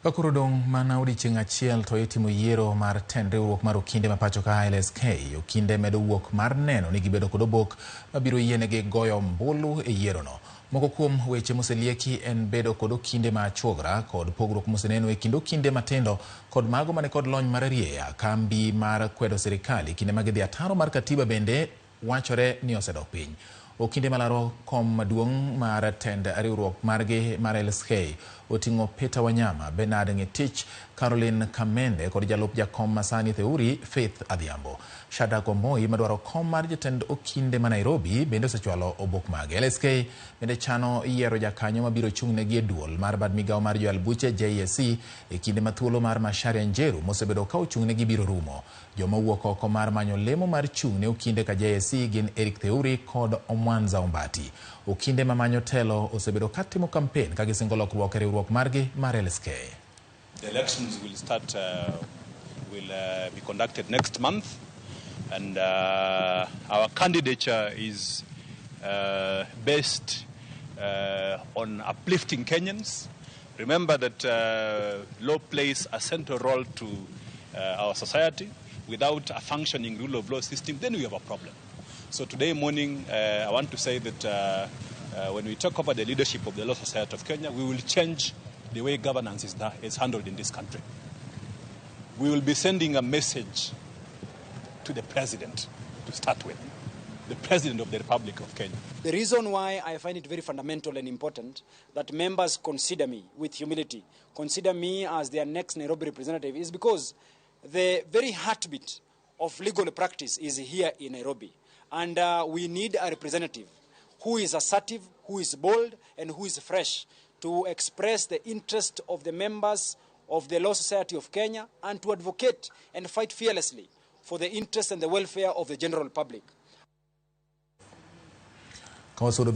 Ka koro odong' mana odiechieng' achiel to itimo yiero mar tend riwruok mar okinde ma pacho ka LSK. Okinde medo wuok mar neno ni gibedo kod obok mabiro yienegi goyo ombulu e yierono. Moko kuom weche moselieki en bedo kod okinde ma achuogra kod pogruok moseneno e kind okinde matindo kod mago mane kod lony mararieya. Kambi mar kwedo sirikal e kinde ma gidhi ataro mar katiba bende wachore ni osedok piny. Okinde malaro kom maduong' mar tend riwruok margi mar LSK oting'o Peter Wanyama, Bernard Ngetich, Caroline Kamende kod jalup jakom masani Theuri Faith Adhiambo. Shadrack Wamboi madwaro kom mar jatend okinde ma Nairobi bende osechwalo obok mage. LSK bende chano yiero jakanyo mabiro chung'negi e duol mar bad migawo mar joyal buche JSC e kinde ma thuolo mar Macharia Njeru mosebedo ka ochung'negi biro rumo. Joma owuok oko mar manyo lemo mar chung' ne okinde ka JSC gin Eric Theuri kod Omwanza Ombati. Okinde ma manyo telo osebedo ka timo kampen ka gisingo lokruok e riwruok margi mar LSK. The elections will start, will be conducted next month, and our candidature is based on uplifting Kenyans. Remember that law plays a central role to our society. Without a functioning rule of law system, then we have a problem. So today morning, I want to say that when we take over the leadership of the Law Society of Kenya, we will change the way governance is handled in this country. We will be sending a message to the president to start with, the president of the Republic of Kenya. The reason why I find it very fundamental and important that members consider me with humility, consider me as their next Nairobi representative, is because the very heartbeat of legal practice is here in Nairobi. And we need a representative who is assertive, who is bold, and who is fresh to express the interest of the members of the Law Society of Kenya and to advocate and fight fearlessly for the interest and the welfare of the general public. Ka wasudo bende